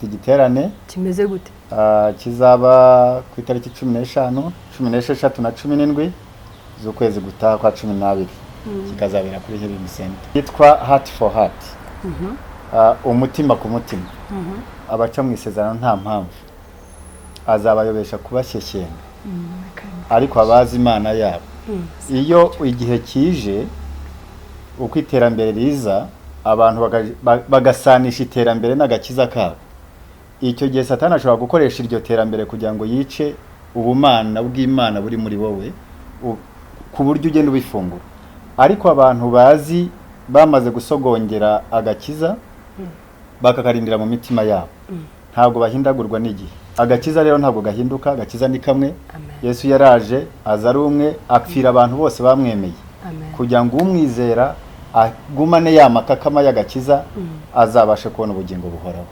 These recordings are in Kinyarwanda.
Dufite igiterane. Kimeze gute? Kizaba ku itariki 15, 16 na 17 z'ukwezi gutaha kwa 12, kikazabera kuri Healing Center, yitwa Heart for Heart, umutima ku mutima. Abaca mu isezerano nta mpamvu azabayobesha kubashyeshyenga, ariko abazi Imana yabo, iyo igihe kije, uko iterambere riza, abantu bagasanisha iterambere n'agakiza kabo, icyo gihe Satani ashobora gukoresha iryo terambere kugira ngo yice ubumana bw'Imana buri muri wowe, ku buryo ugenda ubifungura. Ariko abantu bazi, bamaze gusogongera agakiza, bakakarindira mu mitima yabo, ntabwo bahindagurwa n'igihe. Agakiza rero ntabwo gahinduka, agakiza ni kamwe. Amen. Yesu yaraje, aza ari umwe, apfira abantu bose bamwemeye, Amen. kugira ngo umwizera agumane ya makakama y'agakiza, azabashe kubona ubugingo buhoraho.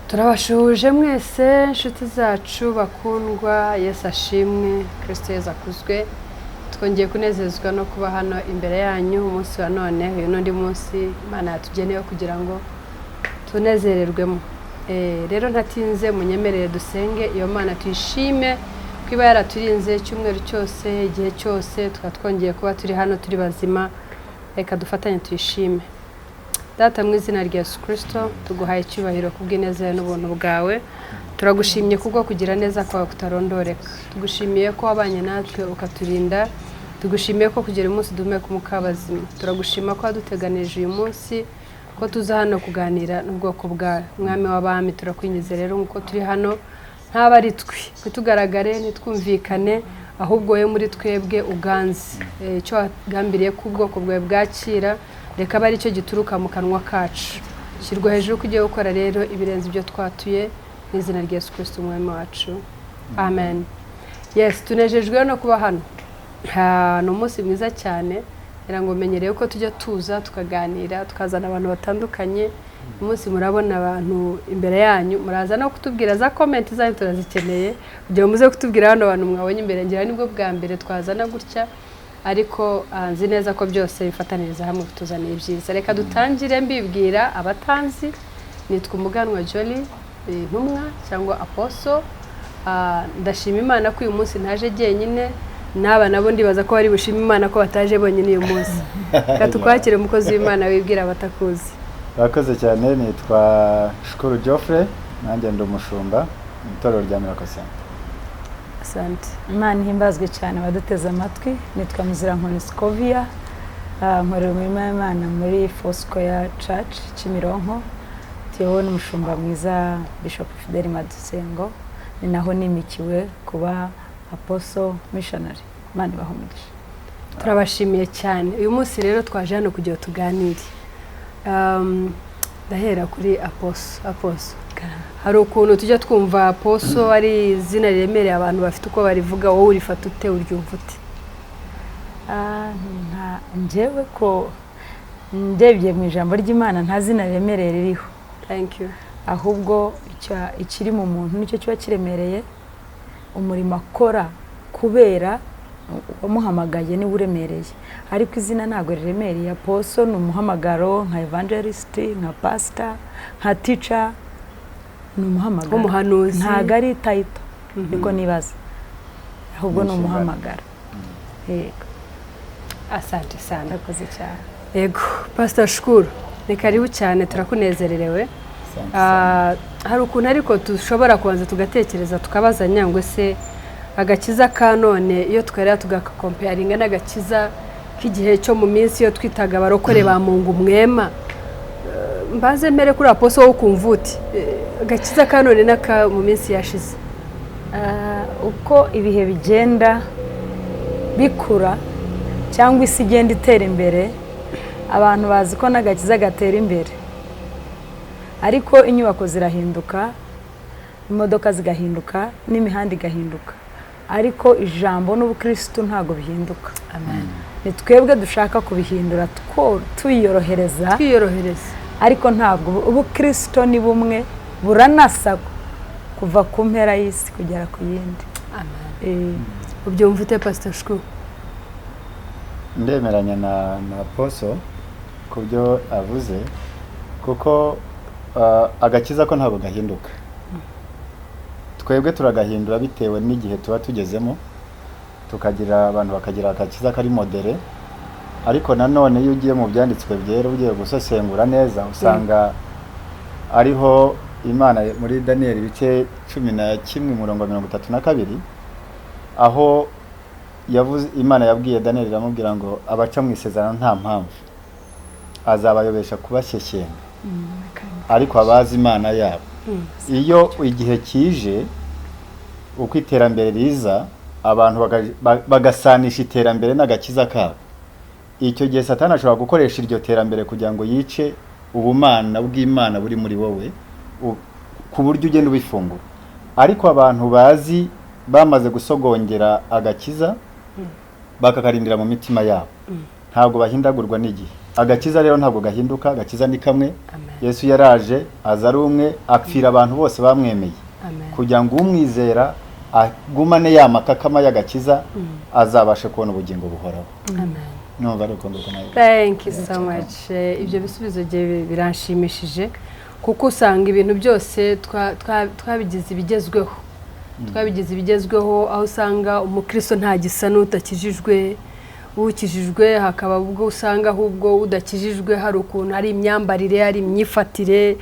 Turabashuhuje mwese, inshuti zacu bakundwa. Yesu ashimwe, Kirisito Yesu akuzwe. Twongeye kunezezwa no kuba hano imbere yanyu umunsi wa none. Uyu n'undi munsi Imana yatugenewe kugira ngo tunezererwemo. Rero ntatinze, munyemerere dusenge iyo Mana, tuyishime ko iba yaraturinze icyumweru cyose, igihe cyose, tukaba twongeye kuba turi hano turi bazima. Reka dufatanye tuyishime. Data, mu izina rya Yesu Kirisito, tuguhaye icyubahiro kubw'ineza n'ubuntu bwawe. Turagushimye kubwo kugira neza kwawe kutarondoreka. Tugushimiye ko wabanye natwe ukaturinda. Tugushimiye ko kugera umunsi duhumeka umwuka w'abazima. Turagushima ko waduteganirije uyu munsi ko tuza hano kuganira n'ubwoko bwawe. Mwami w'abami, turakwingize rero, nk'uko turi hano, ntaba ari twe, ntitugaragare, ntitwumvikane, ahubwo wowe muri twebwe uganze. Icyo wagambiriye ko ubwoko bwawe bwakira, reka abe aricyo gituruka mu kanwa kacu. Shyirwa hejuru ko ugiye gukora rero ibirenze ibyo twatuye, mu izina rya Yesu Kirisito Umwami wacu, amen. Yes, tunejejwe no kuba hano. Ni umunsi mwiza cyane. Ngira ngo menyereye ko tujya tuza tukaganira, tukazana abantu batandukanye. Uyu munsi murabona abantu imbere yanyu, muraza no kutubwira za comment zanyu, turazikeneye kugira ngo muze kutubwira hano abantu mwabonye imbere. Ngira nibwo bwa mbere twazana gutya, ariko nzi neza ko byose bifataniriza hamwe kutuzanira ibyiza. Reka dutangire mbibwira abatanzi. Nitwa Umuganwa Jolly, intumwa cyangwa apostle. Ndashima Imana ko uyu munsi ntaje jyenyine, n'aba nabo ndibaza ko bari bushime Imana ko bataje bonyine uyu munsi. Reka tukwakire, umukozi w'Imana, wibwira abatakuzi. Urakoze cyane. Nitwa Shukuru Geoffrey, nanjye ndi umushumba mu itorero rya Miracle Center. Asante. Imana ihimbazwe cyane. Abaduteze amatwi, nitwa Muzirankoni Scovia, nkorera umurimo w'Imana muri Foursquare Church Kimironko, tuyobowe n'umushumba mwiza Bishop Fidel Madusengo. Ni naho nimikiwe kuba apostle missionary. Imana ibahe umugisha. Turabashimiye cyane. Uyu munsi rero twaje hano kugira ngo tuganire. Ndahera kuri apostle. Apostle, hari ukuntu tujya twumva apostle ari izina riremereye, abantu bafite uko barivuga. Wowe urifata ute, uryumva ute? Njyewe ko ndebye mu ijambo ry'Imana, nta zina riremereye ririho. Thank you. Ahubwo ikiri mu muntu nicyo kiba kiremereye. Umurimo akora kubera uwamuhamagaye niwe uremereye, ariko izina ntabwo riremereye. Apostle ni umuhamagaro, nka evangelist, nka pastor, nka teacher, ni umuhamagaro. Nk'umuhanuzi. Ntabwo ari title, niko nibaza, ahubwo ni Ni inshingano. umuhamagaro, yego. Asante sana. Urakoze cyane. Yego, Pastor Shukuru, ni karibu cyane, turakunezererewe. Asante sana. Hari ukuntu ariko dushobora kubanza tugatekereza, tukabazanya ngo se agakiza ka none, iyo twerera tugakompeyaringa n'agakiza k'igihe cyo mu minsi iyo twitaga abarokore ba Mungu mwema. Mbanze mbere kuri apostle, wowe ukumva uti agakiza ka none n'aka mu minsi yashize? Uko ibihe bigenda bikura cyangwa isi igenda itera imbere, abantu bazi ko n'agakiza gatera imbere, ariko inyubako zirahinduka, imodoka zigahinduka, n'imihanda igahinduka, ariko ijambo n'ubukirisitu ntabwo bihinduka. Amen. Ni twebwe dushaka kubihindura, tuyorohereza. Twiyorohereza. Ariko ntabwo ubukristo ni bumwe, buranasa kuva ku mpera y'isi kugera ku yindi. Amen. Ubyumva ute, Pastor Shku? Ndemeranya na Apostle ku byo avuze, kuko agakiza ko ntabwo gahinduka. Twebwe turagahindura bitewe n'igihe tuba tugezemo, tukagira abantu bakagira agakiza kari modéré. Ariko nanone iyo ugiye mu byanditswe byera, ugiye gusesengura neza, usanga ariho Imana muri Daniyeli ibice 11 umurongo wa 32, aho yavuze, Imana yabwiye Daniyeli, iramubwira ngo abaca mu isezerano nta mpamvu azabayobesha kubashyeshyenga, ariko abazi Imana yabo. Iyo igihe kije, uko iterambere riza, abantu bagasanisha iterambere n'agakiza kabo, icyo gihe Satani ashobora gukoresha iryo terambere kugira ngo yice ubumana bw'Imana buri muri wowe, ku buryo ugenda ubifungura. Ariko abantu bazi, bamaze gusogongera agakiza, bakakarindira mu mitima yabo, ntabwo bahindagurwa n'igihe. Agakiza rero ntabwo gahinduka, agakiza ni kamwe. Amen. Yesu yaraje, aza ari umwe, apfira abantu bose bamwemeye, Amen. kugira ngo umwizera agumane ya makakama y'agakiza, azabashe kubona ubugingo buhoraho. Amen. Numva ari uko nguko nawe. Thank you so much. Ibyo bisubizo bye biranshimishije, kuko usanga ibintu byose twabigize ibigezweho, twabigize ibigezweho, aho usanga umukristo ntagisa n'utakijijwe, ukijijwe hakaba ubwo usanga ahubwo udakijijwe hari ukuntu hari imyambarire, hari imyifatire,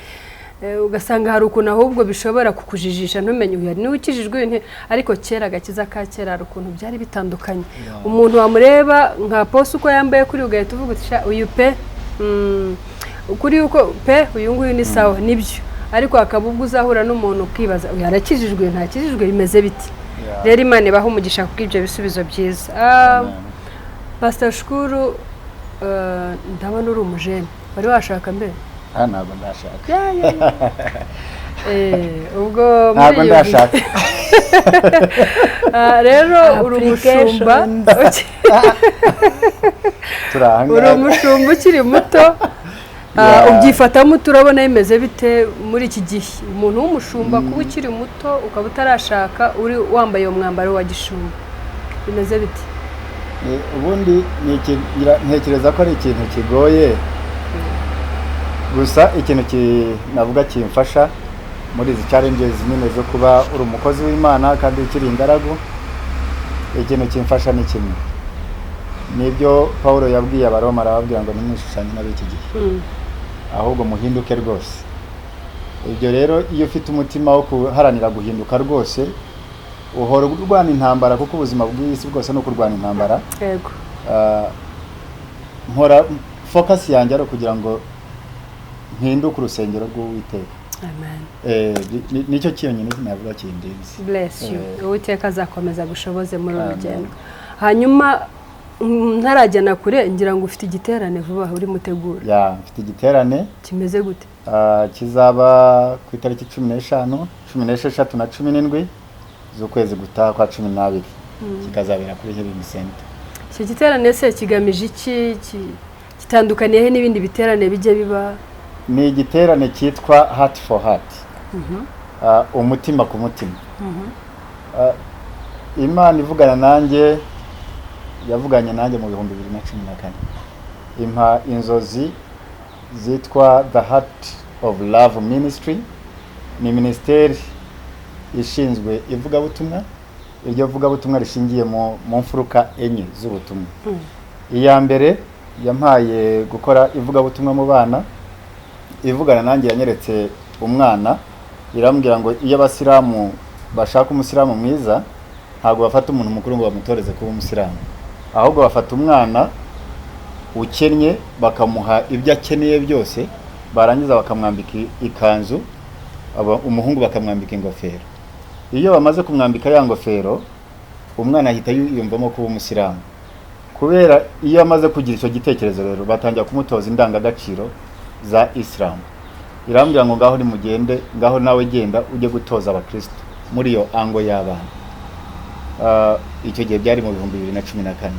ugasanga hari ukuntu ahubwo bishobora kukujijisha, ntumenye uyu niwe ukijijwe, uyu ariko kera, agakiza ka kera, hari ukuntu byari bitandukanye. Umuntu wamureba nka Apostle uko yambaye kuri, ugahita uvuga uti: "Sha, uyu pe, kuri uko pe, uyu nguyu ni sawa, nibyo." Ariko hakaba ubwo uzahura n'umuntu ukibaza: uyu arakijijwe, ntakijijwe, bimeze biti? Rero Imana ibahe umugisha kubw'ibyo bisubizo byiza. Amen. Pastor Shukuru, ndabona uri umujene, wari washaka mbere? Ah, ntabwo ndashaka. Ya. Ubwo muri Ntabwo iyo ndashaka. Ah, rero uri umushumba Applications. Turi aha uri ngaha. umushumba ukiri muto. Ah, ubyifatamo, turabona bimeze bite muri iki gihe, umuntu w'umushumba kuba ukiri muto, ukaba utarashaka, uri wambaye uwo mwambaro wa gishumba, bimeze bite? Ubundi ntekereza ko ari ikintu kigoye. Gusa ikintu navuga kimfasha muri izi challenges nyine zo kuba uri umukozi w'Imana kandi ukiri ingaragu, ikintu kimfasha ni kimwe nibyo Paul yabwiye Abaroma, arababwira ngo ntimwishushanye n'ab'iki gihe, ahubwo muhinduke rwose. Ibyo rero, iyo ufite umutima wo guharanira guhinduka rwose, uhora urwana intambara, kuko ubuzima bw'iyi si bwose ni ukurwana intambara. Ah, nkora focus yanjye ari ukugira ngo mpinduke urusengero rw'Uwiteka. Amen. Nicyo cyonyine navuga kindinze. Bless you. Uwiteka azakomeza gushoboze muri uru Amen. rugendo. Hanyuma ntarajya na kure, ngira ngo ufite igiterane vuba aha uri mutegura. Yeah, mfite igiterane. Kimeze gute? Kizaba ku itariki 15, 16 na 17 z'ukwezi gutaha kwa 12, kikazabera kuri Healing Center. Icyo giterane se kigamije iki? Gitandukaniye he n'ibindi biterane bijya biba? Ni igiterane cyitwa Heart for Heart, umutima ku mutima. Imana ivugana nanjye, yavuganye nanjye mu 2014, impa inzozi zitwa The Heart of Love Ministry. Ni minisiteri ishinzwe ivugabutumwa, iryo vugabutumwa rishingiye mu mfuruka enye z'ubutumwa. Iya mbere, yampaye gukora ivugabutumwa mu bana. Ivugana nanjye yanyeretse umwana, irambwira ngo iyo abasilamu bashaka umusilamu mwiza, ntabwo bafata umuntu mukuru ngo bamutoreze kuba umusilamu, ahubwo bafata umwana ukennye, bakamuha ibyo akeneye byose, barangiza bakamwambika ikanzu, umuhungu bakamwambika ingofero. Iyo bamaze kumwambika ya ngofero, umwana ahita yiyumvamo kuba umusilamu. Kubera iyo amaze kugira icyo gitekerezo rero, batangira kumutoza indangagaciro za Isilamu. Irambwira ngo ngaho nimugende, ngaho nawe genda ujye gutoza abakristo muri iyo ango y'abana. Icyo gihe byari mu 2014.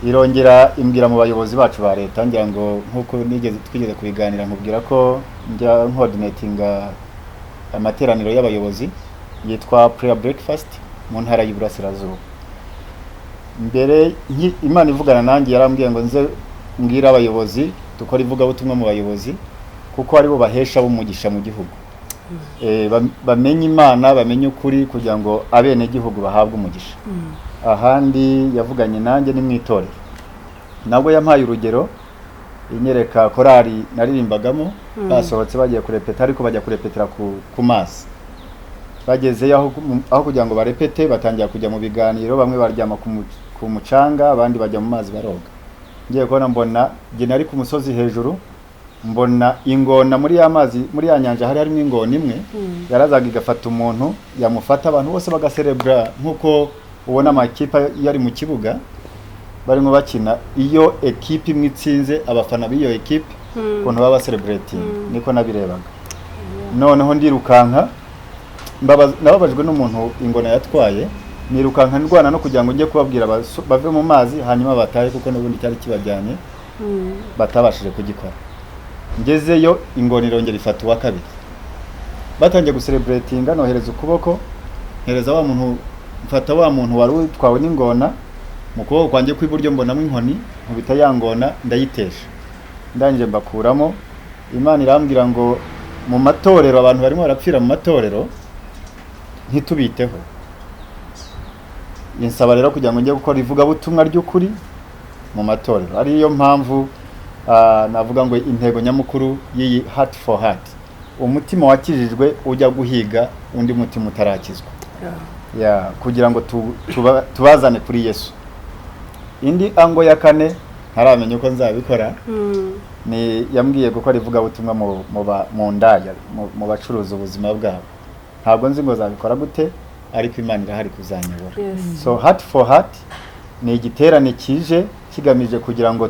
Irongera imbwira mu bayobozi bacu ba leta. Ngira ngo nk'uko nigeze twigeze kubiganira, nkubwira ko njya ncoordinatinga amateraniro y'abayobozi yitwa prayer breakfast mu Ntara y'Iburasirazuba. Mbere Imana ivugana nanjye, yarambwiye ngo nze mbwire abayobozi dukora ivugabutumwa mu bayobozi, kuko aribo bahesha umugisha mu gihugu. Bamenye Imana, bamenye ukuri, kugira ngo abenegihugu bahabwe umugisha. Ahandi yavuganye nanjye ni mu itorero. Nabwo yampaye urugero, inyereka korali naririmbagamo basohotse bagiye kurepeta, ariko bajya kurepetera ku mazi. Bagezeyo, aho kugira ngo barepete, batangira kujya mu biganiro. Bamwe baryama ku mucanga, abandi bajya mu mazi baroga. Ngiye kubona mbona jye nari ku musozi hejuru, mbona ingona muri ya mazi, muri ya nyanja hari harimo ingona imwe yarazaga igafata umuntu. Yamufata, abantu bose bagaserebura, nk'uko ubona amakipe iyo ari mu kibuga barimo bakina, iyo ekipe imwe itsinze, abafana b'iyo ekipe ukuntu baba celebrating, niko nabirebaga. Noneho ndirukanka, nababajwe n'umuntu ingona yatwaye. Nirukanka ndwana no kugira ngo njye kubabwira bave mu mazi, hanyuma batahe, kuko n'ubundi cyari kibajyanye batabashije kugikora. Ngezeyo, ingona irongera ifata uwa kabiri. Batangiye gucelebratinga, nohereza ukuboko, mpereza wa muntu, mfata wa muntu wari utwawe n'ingona mu kuboko kwanjye kw'iburyo, mbonamo inkoni, nkubita ya ngona ndayitesha. Ndangije mbakuramo. Imana irambwira ngo mu matorero abantu barimo barapfira mu matorero, ntitubiteho. Insaba rero kugira ngo njye gukora ivugabutumwa ry'ukuri mu matorero, ariyo mpamvu navuga ngo intego nyamukuru y'iyi Heart for Heart, umutima wakijijwe ujya guhiga undi mutima utarakizwa, ya kugira ngo tubazane kuri Yesu. Indi angle ya kane ntaramenya uko nzabikora, ni yambwiye gukora ivugabutumwa mu ndaya, mu bacuruza ubuzima bwabo. Ntabwo nzi ngo zabikora gute, ariko Imana irahari kuzanyobora. So Heart for Heart ni igiterane kije kigamije kugira ngo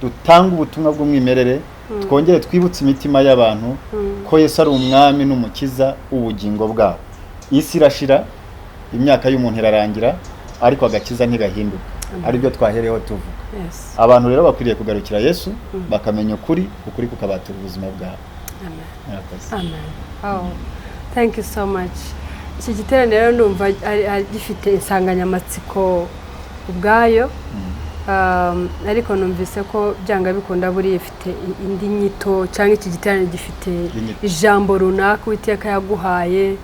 dutange ubutumwa bw'umwimerere, twongere twibutse imitima y'abantu ko Yesu ari umwami n'umukiza w'ubugingo bwabo. Isi irashira, imyaka y'umuntu irarangira, ariko agakiza ntigahinduka, aribyo twahereyeho tuvuga. Abantu rero bakwiriye kugarukira Yesu, bakamenya ukuri, ukuri kukabatura ubuzima bwabo. Amen. Murakoze. Amen. Oh, thank you so much. Iki giterane rero ndumva ari gifite insanganyamatsiko ubwayo. Ariko numvise ko byanga bikunda buriya ifite indi nyito, cyangwa iki giterane gifite Inyito. ijambo runaka Uwiteka yaguhaye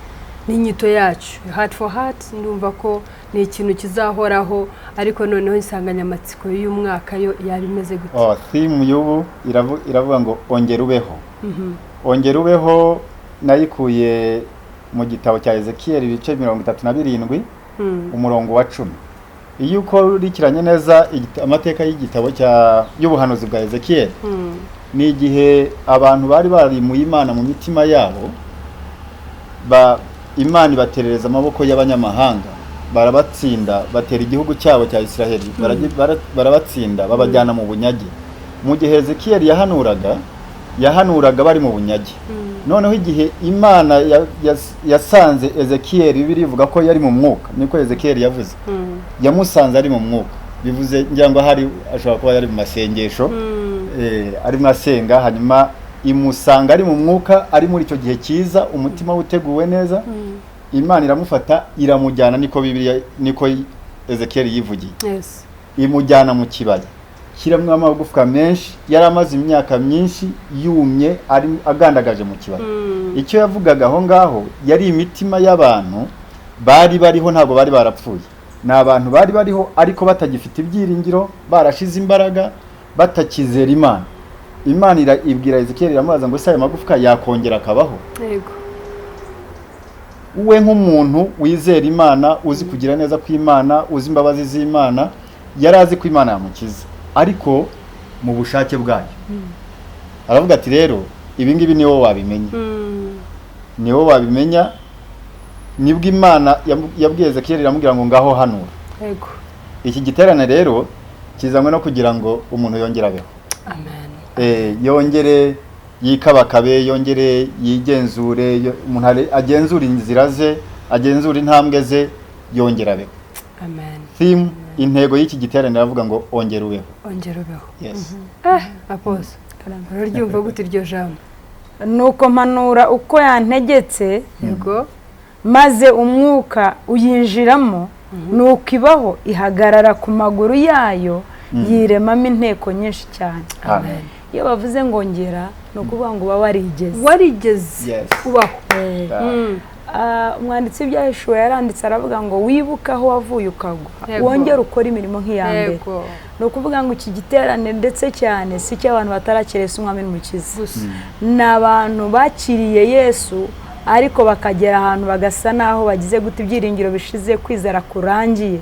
n'inyito yacu Heart for Heart. Ndumva ko ni ikintu kizahoraho, ariko noneho insanganyamatsiko y'uyu mwaka yo yaba imeze gute? Oh, theme y'ubu iravuga ngo "Ongera ubeho". "Ongera ubeho" nayikuye mu gitabo cya Ezekiel, ibice 37, umurongo wa 10. Iyo ukurikiranye neza amateka y'igitabo cya y'ubuhanuzi bwa Ezekiel, ni igihe abantu bari barimuye Imana mu mitima yabo, Imana ibaterereza amaboko y'abanyamahanga, barabatsinda, batera igihugu cyabo cya Israheli, barabatsinda, babajyana mu bunyage. Mu gihe Ezekiel yahanuraga, yahanuraga bari mu bunyage. Noneho igihe Imana yasanze Ezekiel, Bibiliya ivuga ko yari mu mwuka, niko Ezekiel yavuze. Yamusanze ari mu mwuka, bivuze ngira ngo ahari ashobora kuba yari mu masengesho, arimo asenga, hanyuma imusanga ari mu mwuka, ari muri icyo gihe cyiza, umutima we uteguwe neza. Imana iramufata iramujyana, niko Bibiliya, niko Ezekiel yivugiye. Imujyana mu kibaya kirimo amagufwa menshi yari amaze imyaka myinshi yumye, ari agandagaje mu kibaya. Icyo yavugaga aho ngaho yari imitima y'abantu bari bariho, ntabwo bari barapfuye, ni abantu bari bariho ariko batagifite ibyiringiro, barashize imbaraga, batakizera Imana. Imana ibwira Ezekiel, iramubaza ngo ese ayo magufwa yakongera akabaho? We nk'umuntu wizera Imana, uzi kugira neza kw'Imana, uzi imbabazi z'Imana, yari azi ko Imana yamukiza ariko mu bushake bwayo. Aravuga ati rero ibi ngibi ni wowe wabimenya, ni wowe wabimenya. Nibwo Imana yabwiye Ezekiel, iramubwira ngo ngaho hanura. Iki giterane rero kizanywe no kugira ngo umuntu yongere abeho. Amen. Yongere yikabakabe, yongere yigenzure, umuntu agenzure inzira ze, agenzure intambwe ze, yongere abeho. Amen. Theme. Intego y'iki giterane iravuga ngo ongera ubeho. Ongera ubeho. Yes. Aposo, uraryumva gute iryo jambo? Nuko mpanura uko yantegetse, maze umwuka uyinjiramo, nuko ibaho, ihagarara ku maguru yayo, yiremamo inteko nyinshi cyane. Amen. Iyo bavuze ngo ngera, ni ukuvuga ngo uba warigeze. Warigeze kubaho. Umwanditsi w'Ibyahishuwe yaranditse, aravuga ngo wibuke aho wavuye ukagwa, wongere ukore imirimo nk'iya mbere. Ni ukuvuga ngo iki giterane ndetse cyane si icy'abantu batarakira Yesu Umwami n'Umukiza. Gusa. Ni abantu bakiriye Yesu, ariko bakagera ahantu bagasa n'aho bagize guta ibyiringiro, bishize, kwizera kurangiye.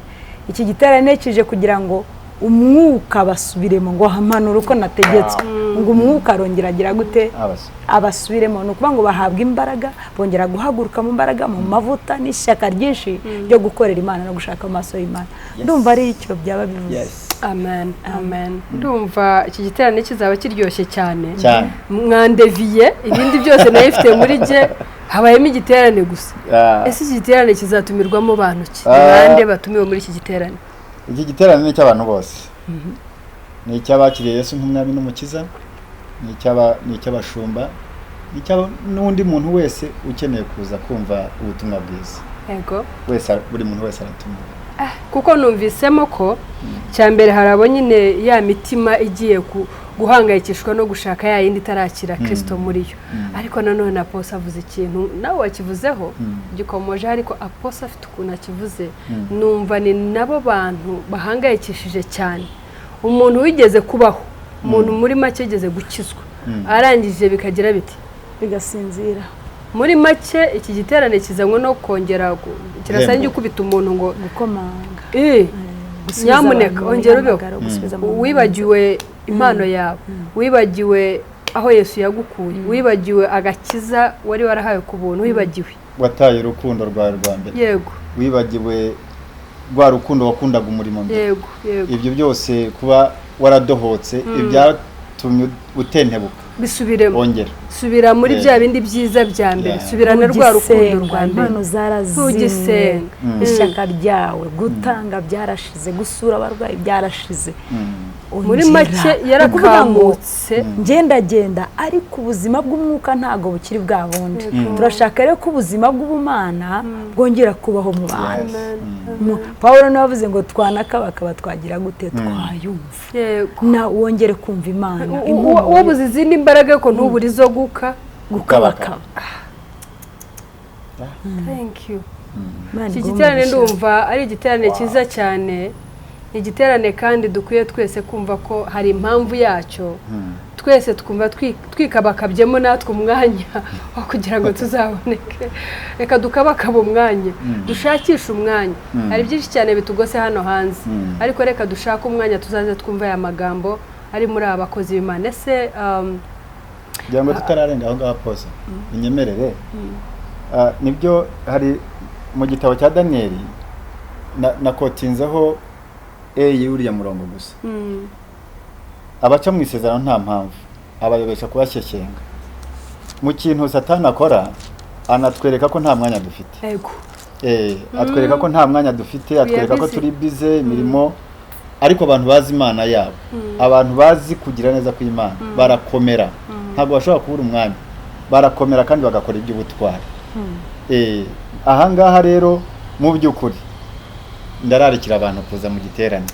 Iki giterane kije kugira ngo umwuka basubiremo, ngo hampanura uko nategetswe, ngo umwuka arongera agira gute? Abasa. Abasubiremo. Ni ukuvuga ngo bahabwa imbaraga, bongera guhaguruka mu mbaraga, mu mavuta n'ishyaka ryinshi ryo gukorera Imana no gushaka amaso y'Imana. Ndumva ari icyo byaba bivuze. Amen, amen. Ndumva iki giterane kizaba kiryoshye cyane. Cyane. Mwandeviye ibindi byose nayo ifite muri jye, habayemo igiterane gusa. Ese iki giterane kizatumirwamo bantu ki? Bande batumiwe muri iki giterane? Iki giterane ni icy'abantu bose, ni icy'abakiriye Yesu nk'Umwami n'Umukiza, ni icy'abashumba, ni n'undi muntu wese ukeneye kuza kumva ubutumwa bwiza. Wese, buri muntu wese aratumiwe. Kuko numvisemo ko cya mbere hari abo nyine ya mitima igiye guhangayikishwa no gushaka ya yindi itarakira Kirisito muri yo. Ariko nanone aposo avuze ikintu, nawe wakivuzeho, gikomoje, ariko aposo afite ukuntu akivuze, numva ni nabo bantu bahangayikishije cyane. Umuntu wigeze kubaho, umuntu muri make yigeze gukizwa, arangije bikagira biti? Bigasinzira. Muri make iki giterane kizanywe no kongera kirasa Guhembuka. n'igikubita umuntu ngo Gukomanga. Gusubiza Nyamuneka, abantu ongera ubeho. umuhamagaro, gusubiza mu Wibagiwe impano yawe, wibagiwe aho Yesu yagukuye, wibagiwe agakiza wari warahawe ku buntu, wibagiwe Wataye urukundo rwawe rwa mbere. Wibagiwe rwa rukundo wakundaga umurimo mbere. yego yego Ibyo byose, kuba waradohotse, ibyatumye utentebuka, Bisubiremo. ongera. Subira muri bya bindi byiza bya mbere. Subirana rwa rukundo Ntugisenga, rwa mbere. impano zarazimye, Ntugisenga. Ishyaka ryawe, gutanga byarashize, gusura abarwayi byarashize. Muri Ongera. make Ni ukuvuga ngo yarakamutse. ngendagenda, ariko ubuzima bw'umwuka ntabwo bukiri bwa bundi. Turashaka rero ko ubuzima bw'ubumana bwongera kubaho mu bantu. Pawulo niwe wavuze ngo twanakabakaba twagira gute, twayumva. Na wongere kumva Imana impumuro. Wabuze izindi mbaraga, ariko ntubure izo guka Gukabakaba. Thank you. Imana Iki iguhe giterane umugisha. ndumva ari igiterane cyiza cyane. Ni igiterane kandi dukwiye twese kumva ko hari impamvu yacyo. Twese twumva twikabakabyemo natwe umwanya wo kugira ngo tuzaboneke. Reka dukabakaba umwanya, dushakishe umwanya. Hari byinshi cyane bitugose hano hanze, ariko reka dushake umwanya tuzaze twumva aya magambo ari muri aba bakozi b'Imana. Ese Kugira ngo tutararenga aho ngaho, pose unyemerere. Nibyo, hari mu gitabo cya Daniyeli, nakotinzeho uriya murongo gusa. Abaca mu isezerano nta mpamvu, abayobesha kubashyeshyenga. Mu kintu Satani akora, anatwereka ko nta mwanya dufite. Atwereka ko nta mwanya dufite, atwereka ko busy. turi bize imirimo. Ariko abantu bazi Imana yabo, abantu bazi kugira neza kw'Imana, barakomera, ntabwo bashobora kubura umwanya. Barakomera kandi bagakora iby'ubutwari. Ahangaha rero mu by'ukuri ndararikira abantu kuza mu giterane,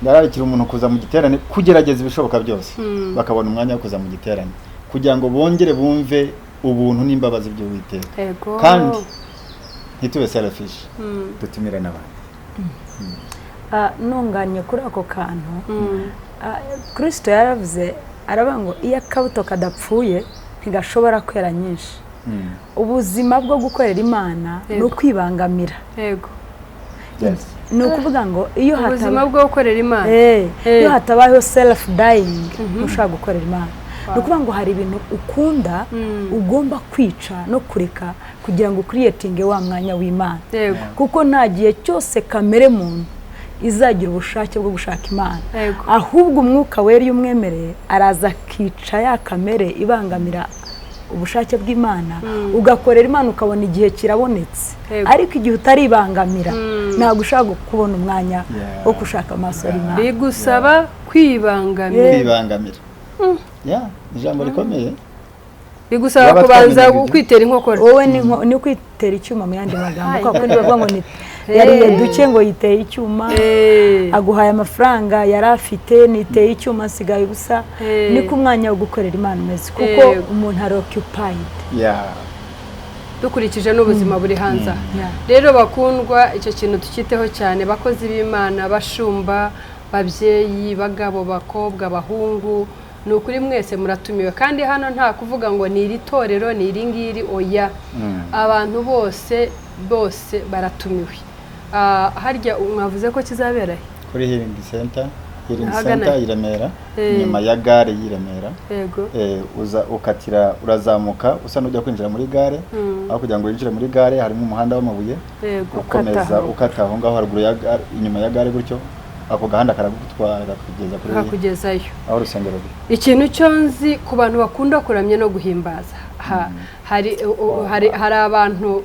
ndararikira umuntu kuza mu giterane, kugerageza ibishoboka byose bakabona umwanya wo kuza mu giterane kugira ngo bongere bumve ubuntu n'imbabazi by'Uwiteka. Kandi ntitube selfish, dutumire n'abandi. Nunganye kuri ako kantu, Kristo yaravuze, aravuga ngo iyo akabuto kadapfuye ntigashobora kwera nyinshi. Ubuzima bwo gukorera Imana ni ukwibangamira. Ni ukuvuga ngo iyo Ubuzima hataba bwo gukorera Imana. Iyo hatabayeho self dying, ntushobora gukorera Imana. Ni ukuvuga ngo hari ibintu ukunda ugomba kwica no kureka kugira ngo ukiriyetinge wa mwanya w'Imana, kuko nta gihe cyose kamere muntu izagira ubushake bwo gushaka Imana. Ahubwo Umwuka Wera, iyo umwemereye, araza akica ya kamere ibangamira. ubushake bw'Imana, ugakorera Imana, ukabona igihe kirabonetse. Ariko igihe utaribangamira, ntabwo ushaka kubona umwanya wo gushaka amaso y'Imana. Bigusaba kwibangamira. Kwibangamira, yeah, ijambo rikomeye. Bigusaba Yaba kubanza twamenyaga ibyo. kwitera inkokora. Wowe ni kwitera icyuma, mu yandi magambo, kwa kundi bavuga ngo ni yariye duke ngo yiteye icyuma. Aguhaye amafaranga yari afite, niteye icyuma, nsigaye ubusa. Niko umwanya wo gukorera Imana umeze, kuko umuntu ari occupied. Dukurikije n'ubuzima buri hanze aha. Rero bakundwa, icyo kintu tukiteho cyane, bakozi b'Imana, bashumba, babyeyi, bagabo, bakobwa, bahungu, ni ukuri mwese muratumiwe. Kandi hano nta kuvuga ngo ni iri torero, ni iri ngiri, oya. Abantu bose bose baratumiwe. Harya mwavuze ko kizabera he? Kuri Healing Center, Healing Ahagana Center he? i Remera, inyuma ya gare y'i Remera. Uza ukatira, urazamuka usa n'ujya kwinjira muri gare. Aho kugira ngo winjire muri gare harimo umuhanda w'amabuye, ukomeza ukata aho ngaho haruguru ya gare, inyuma ya gare gutyo, ako gahanda karagutwara kakugeza kuri Kakugezayo. aho urusengero ruri. Ikintu cyo nzi ku bantu bakunda kuramya no guhimbaza, hari abantu,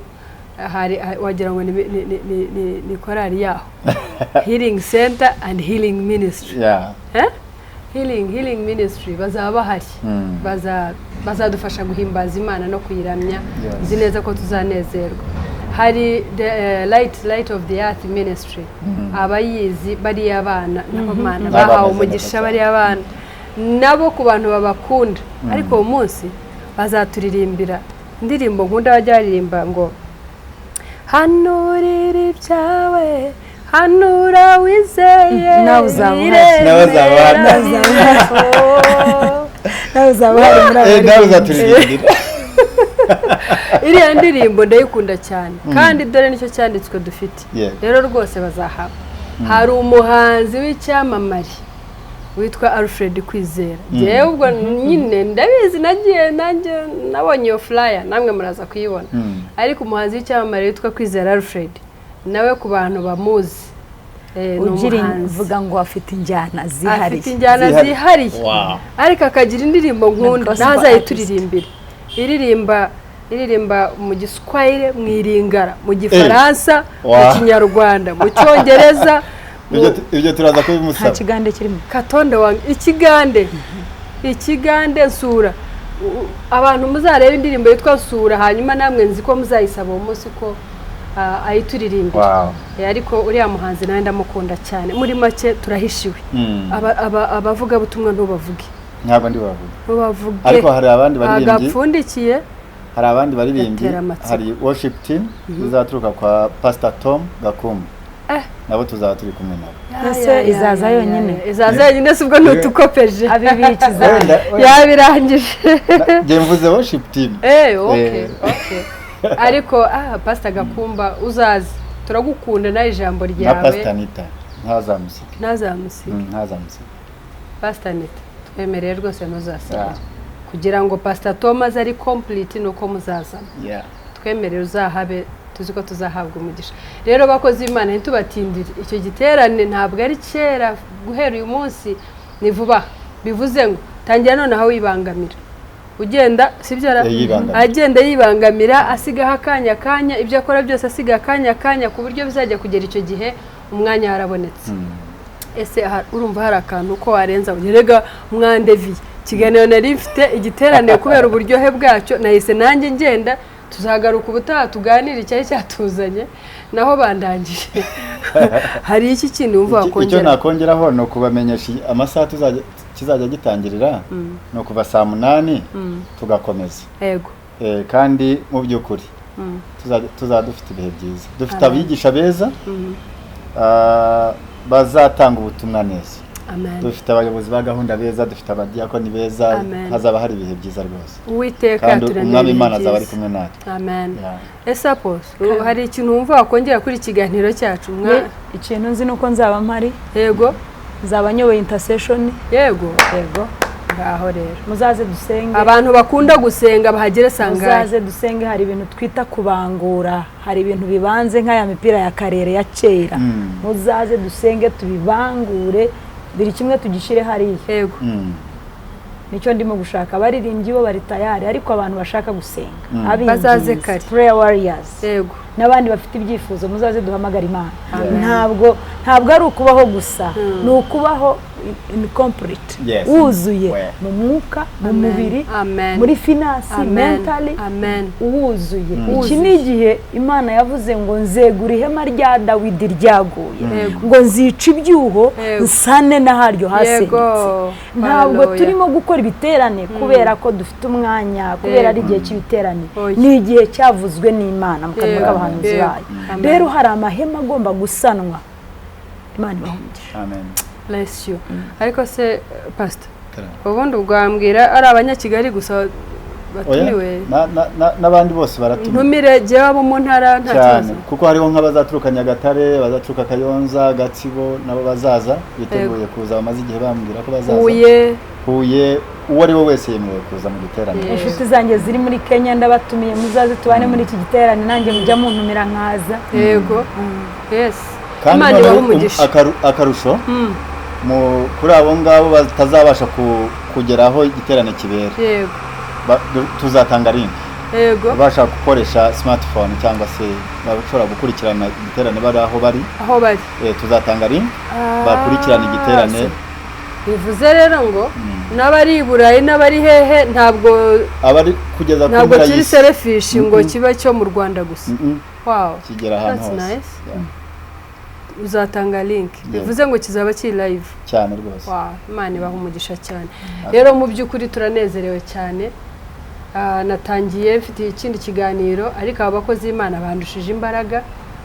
hari wagira ngo ni korali yaho, Healing Center and Healing Ministry. Eh? Healing Ministry bazaba bahari. Bazadufasha guhimbaza Imana no kuyiramya. Nzi neza ko tuzanezerwa. Hari the light of the Earth Ministry, abayizi, bariya bana n'abamana Nabo bahawe bameze neza umugisha. cyane. Bariya bana nabo, ku bantu babakunda, ariko uwo munsi bazaturirimbira indirimbo nkunda bajya baririmba ngo "Hanurira ibyawe, hanura wizeye." Nawe uzaba uhari. Nawe uzaba uhari. Biremera. Nawe uzaba uhari muri abo Nawe baririmbyi. uzaturirimbira. Iriya ndirimbo ndayikunda cyane, kandi dore nicyo cyanditswe dufite. Rero rwose bazahaba hari umuhanzi w'icyamamare witwa Alfred Kwizera. Njyewe ubwo nyine ndabizi, nagiye nanjye nabonye iyo flyer, namwe muraza kuyibona. Ariko umuhanzi w'icyamamare witwa Kwizera Alfred, nawe ku bantu bamuzi, ni Ugira umuhanzi uvuga ngo afite injyana zihariye. Afite injyana Zihariye. zihariye. Ariko akagira indirimbo nkunda, Gospel ntazayituririmba, iririmba mu Giswahili, mu Iringara, mu Gifaransa, mu Kinyarwanda, mu Cyongereza, Ibyo turaza Nta kubimusaba. kigande kirimo? Katonda wange, ikigande nsura. Abantu muzarebe indirimbo yitwa "Nsura", hanyuma namwe nzi ko muzayisaba uwo munsi ko ayituririmbira. Ariko uriya muhanzi nawe ndamukunda cyane. Muri make turahishiwe. Abavugabutumwa ntubavuge. Ntabwo ndi bubavuge. Ntubavuge. Ariko hari abandi baririmbyi. Agapfundikiye. Hari abandi baririmbyi. Gatera amatsiko. Hari worship team izaturuka kwa Pastor Tom Gakumba. Nabo tuzaba turi kumwe nabo. Ese izaza yonyine? Izaza yonyine si ubwo ntutukopeje? Abibikiza. Wenda Yabirangije. Njye mvuze worship team. Okay. Okay, ariko Pastor Gakumba, uzaze, turagukunda nawe ijambo Na ryawe. Pastor Anita ntazamusige. Ntazamusige. Ntazamusige. Pastor Anita, twemereye rwose ntuzasigare, kugira ngo Pastor Thomas ari complete nuko muzazana. Twemerere uzahabe, tuzi ko tuzahabwa umugisha. Rero bakozi b'Imana, ntitubatindire. Icyo giterane ntabwo ari kera, guhera uyu munsi ni vuba. Bivuze ngo tangira noneho wibangamira, ugenda, sibyo ra? Yibangamira. Agenda yibangamira, asigaho akanya kanya, ibyo akora byose asiga akanya kanya, ku buryo bizajya kugera icyo gihe umwanya warabonetse. Ese urumva hari akantu ko warenza? Rega mwandeviye ikiganiro nari mfite, igiterane, kubera uburyohe bwacyo nahise nanjye ngenda. Tuzagaruka ubutaha tuganire icyari cyatuzanye. Naho bandangije, hari iki kindi wumva Icyo wakongera? nakongeraho ni ukubamenyesha amasaha kizajya gitangirira, ni ukuva saa 8 tugakomeza. Kandi mu by'ukuri tuzaba dufite ibihe byiza, dufite Amen. abigisha beza, bazatanga ubutumwa neza. Amen. Dufite abayobozi ba gahunda beza, dufite abadiyakoni beza. Amen. Hazaba hari ibihe byiza rwose. Uwiteka Kandi yaturemeye Umwami ibihe Imana azaba ari byiza. kumwe natwe. Amen. Yeah. Ese Apostle, hari ikintu wumva wakongera kuri ikiganiro cyacu Ikintu nzi ni uko nzaba mpari. Nzaba nyoboye intercession. Yego. Ngaho rero. Muzaze dusenge. Abantu bakunda gusenga bahagere sangahe? Muzaze dusenge. Hari ibintu twita kubangura, hari ibintu bibanze nk'aya mipira ya karere ya kera. Muzaze dusenge, tubibangure, buri kimwe tugishyire hariya. Nicyo ndimo gushaka. Abaririmbyi bo bari tayari, ariko abantu bashaka gusenga, ab'inginzi, Bazaze kare. prayer warriors n'abandi bafite ibyifuzo, muzaze duhamagare Imana. Amen. Ntabwo ari ukubaho gusa, ni ukubaho in complete, wuzuye mu mwuka, mu Amen. mubiri, Amen. muri finance, Amen. mentally, Amen. wuzuye. Iki Wuzuye. ni igihe Imana yavuze ngo nzegura ihema rya Dawidi ryaguye, ngo nzica ibyuho, nsane n'aharyo hasenyutse. Ntabwo turimo gukora ibiterane kubera ko dufite umwanya, kubera ari igihe cy'ibiterane. Oya. Ni igihe cyavuzwe n'Imana mu kanwa k'abahanuzi bayo. Amen. Rero hari amahema agomba gusanwa. Imana ibahe umugisha. Amen. Bless you. Ariko se, pastor, ubundi ubwambwira ari Abanyakigali gusa Oya, batumiwe? n'abandi bose baratumiwe. Ntumire jyewe abo mu ntara, nta Cyane, kibazo. kuko hariho nk'abazaturuka Nyagatare, abazaturuka Kayonza, Gatsibo, nabo bazaza, biteguye kuza, bamaze igihe bambwira ko bazaza. Huye. Huye, uwo ari we wese yemerewe kuza mu giterane. Inshuti zanjye ziri muri Kenya ndabatumiye, muzaze tubane muri iki giterane. Nanjye mujya muntumira nkaza. Yego, yes. Kandi Imana noneho ibahe umugisha. akarusho kuri abo ngabo batazabasha kugera aho igiterane kibera, tuzatanga link. Abashaka gukoresha smartphone cyangwa se bashobora gukurikirana igiterane bari aho bari, Aho bari. Tuzatanga link bakurikirana igiterane. Bivuze rero ngo n'abari i Burayi n'abari hehe, ntabwo Abari kugeza ku ntabwo mpera kiri y'isi. selfish ngo kibe cyo mu Rwanda gusa. Wow. Kigera ahantu That's hose. nice. Yeah, Uzatanga link, bivuze ngo kizaba kiri live. Cyane rwose. Wow, Imana ibaha umugisha cyane. Rero mu by'ukuri turanezerewe cyane. Natangiye mfite ikindi kiganiro, ariko aba bakozi b'Imana bandushije imbaraga,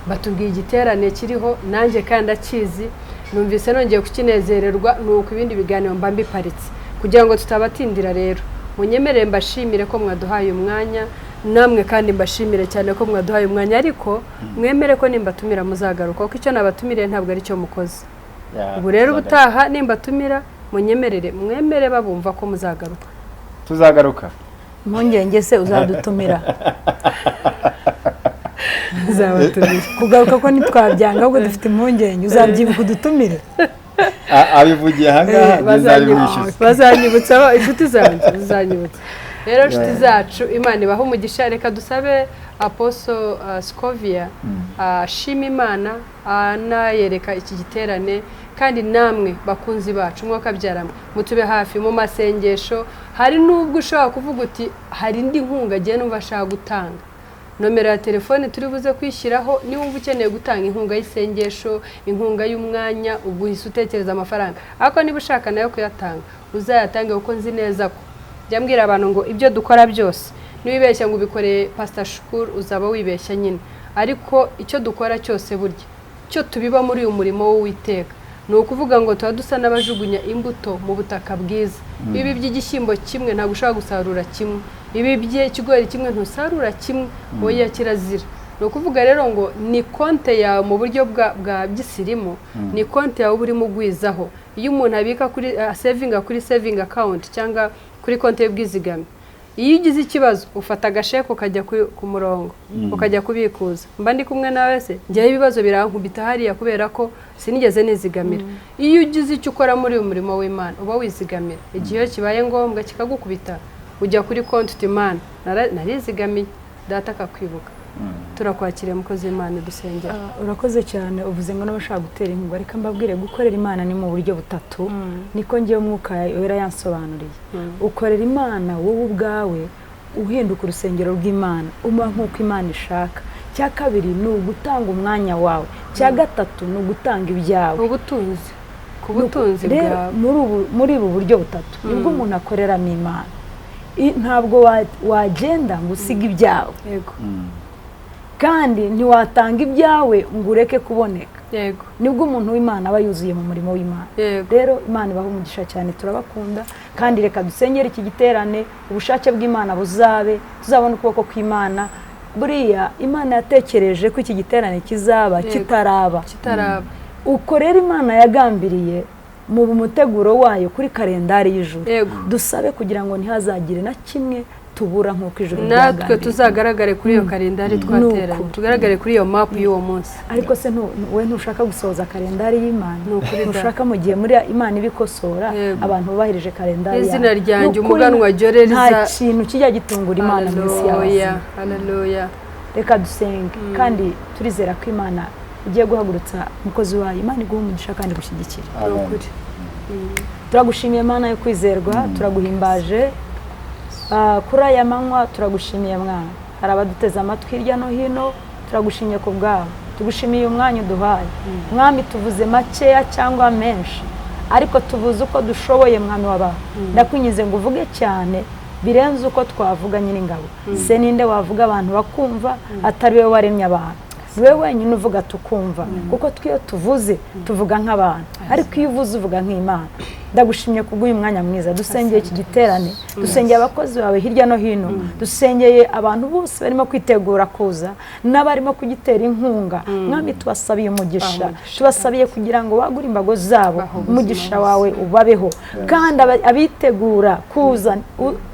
batubwiye igiterane kiriho, nanjye kandi ndakizi, numvise nongeye kukinezererwa. Ni uko ibindi biganiro mba mbiparitse kugira ngo tutabatindira. Rero munyemerere mbashimire ko mwaduhaye umwanya, namwe kandi mbashimire cyane ko mwaduhaye umwanya, ariko mwemere ko nimbatumira muzagaruka, kuko icyo nabatumiriye ntabwo ari cyo mukoze. Yeah, Ubu rero tuzagaruka. ubutaha nimbatumira, munyemerere mwemere babumva ko muzagaruka. Tuzagaruka. Impungenge se uzadutumira? Nzabatumira. Kugaruka ko ntitwabyanga, ahubwo dufite impungenge, uzabyibuka udutumire? Abivugiye ahangaha, nzabimwishyuza. Bazanyibutsa, inshuti zanjye zizanyibutsa. Rero inshuti zacu, Imana ibahe umugisha. Reka dusabe Apostle Scovia ashima Imana, anayereka iki giterane. Kandi namwe bakunzi bacu, mwakabyaramo, mutube hafi mu masengesho. Hari n'ubwo ushobora kuvuga uti hari indi nkunga agiye numva ashaka gutanga, nomero ya telefone turi buze kwishyiraho. Niba wumva ukeneye gutanga inkunga y'isengesho, inkunga y'umwanya, ubwo uhise utekereza amafaranga, ariko niba ushaka nayo kuyatanga, uzayatange, kuko nzi neza ko jya mbwira abantu ngo ibyo dukora byose, niwibeshya ngo ubikoreye Pastor Shukuru uzaba wibeshya nyine. Ariko icyo dukora cyose, burya cyo tubiba muri uyu murimo w'Uwiteka, ni ukuvuga ngo tuba dusa n'abajugunya imbuto mu butaka bwiza. Ibi by'igishyimbo kimwe ntabwo ushobora gusarura kimwe, ibi by'ikigori kimwe ntusarura kimwe, oya, kirazira. Ni ukuvuga rero ngo ni konte yawe mu buryo bwa gisirimu, ni konte yawe uba urimo ugwizaho. Iyo umuntu abika kuri savinga, kuri saving account cyangwa kuri konti y'ubwizigame, iyo ugize ikibazo ufata agasheke ukajya ku murongo ukajya kubikuza. Mba ndi kumwe nawe se? Njyewe ibibazo birankubita hariya kubera ko sinigeze nizigamira. Iyo ugize icyo ukora muri uyu murimo w'Imana, uba wizigamira. Igihe iyo kibaye ngombwa kikagukubita, ujya kuri konti uti "Imana, narizigamiye," data akakwibuka. Turakwakiriye, mukozi w'Imana, dusengera. Urakoze cyane. Uvuze ngo n'abashaka gutera inkunga, reka mbabwire, gukorera Imana ni mu buryo butatu, niko ngewe Umwuka Wera yansobanuriye. Ukorera Imana wowe ubwawe, uhinduka urusengero rw'Imana, uba nk'uko Imana ishaka. Cya kabiri ni ugutanga umwanya wawe. Cya gatatu ni ugutanga ibyawe. Ubutunzi, ku butunzi Rero bwawe. muri ubu buryo butatu nibwo umuntu akoreramo Imana. Ntabwo wagenda ngo usige ibyawe, kandi ntiwatanga ibyawe ngo ureke kuboneka. Nibwo umuntu w'Imana aba yuzuye mu murimo w'Imana. Rero Imana ibaha umugisha cyane, turabakunda. Kandi reka dusengere iki giterane, ubushake bw'Imana buzabe, tuzabona ukuboko kw'Imana. Buriya Imana yatekereje ko iki giterane kizaba kitaraba. Kitaraba. Uko rero Imana yagambiriye mu muteguro wayo kuri kalendari y'ijuru, dusabe kugira ngo ntihazagire na kimwe tubura nk'uko ijuru Natwe ryagambiriye. tuzagaragare kuri iyo kalendari twateranye, Ni ukuri. tugaragare kuri iyo mapu y'uwo munsi. Ariko se we ntushaka gusohoza kalendari y'Imana? Ni ukuri da. Ntushaka mu gihe muri Imana ibikosora, abantu bubahirije kalendari Izina yayo? ryanjye Ni ukuri, umuganwa Jore nta kintu kijya gitungura Imana mu isi Haleluya, y'abazima. haleluya. Reka dusenge, kandi turizera ko Imana igiye guhagurutsa umukozi wayo. Imana iguha umugisha kandi igushyigikire. Ni Amen. ukuri. Turagushimiye Mana yo kwizerwa, turaguhimbaje. Kuri aya manywa turagushimiye mwana. Hari abaduteze amatwi hirya no hino, turagushimiye ku bwabo, tugushimiye umwanya uduhaye mwami. Tuvuze makeya cyangwa menshi, ariko tuvuze uko dushoboye. Mwami w'abantu, ndakwinginze ngo uvuge cyane birenze uko twavuga. Nyiringabo se, ninde wavuga abantu bakumva atari we waremye abantu? Ni we wenyine uvuga tukumva, kuko twe iyo tuvuze tuvuga nk'abantu, ariko iyo uvuze uvuga nk'Imana. Ndagushimye kubw'uyu mwanya mwiza. Dusengeye iki giterane, dusengeye abakozi bawe hirya no hino, dusengeye abantu bose barimo kwitegura kuza n'abarimo kugitera inkunga. Mwami, tubasabiye umugisha, Umugisha. tubasabiye kugira ngo wagure imbago zabo, Bahe ubuzima umugisha bose. wawe ubabeho, kandi abitegura kuza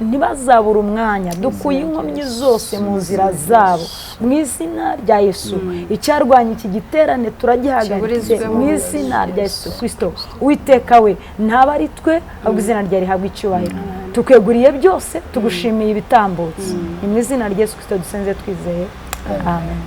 ntibazabure umwanya. Dukuye inkomyi zose mu nzira zabo mu izina rya Yesu. Icyarwanya iki giterane turagihagaritse Kiburizwemo. mu izina rya Yesu Kirisito. Uwiteka we, ntaba ari twe, ahubwo izina ryawe rihabwa icyubahiro. Tukweguriye byose, tugushimiye ibitambutse. Ni mu izina rya Yesu Kirisito dusenze twizeye, amen.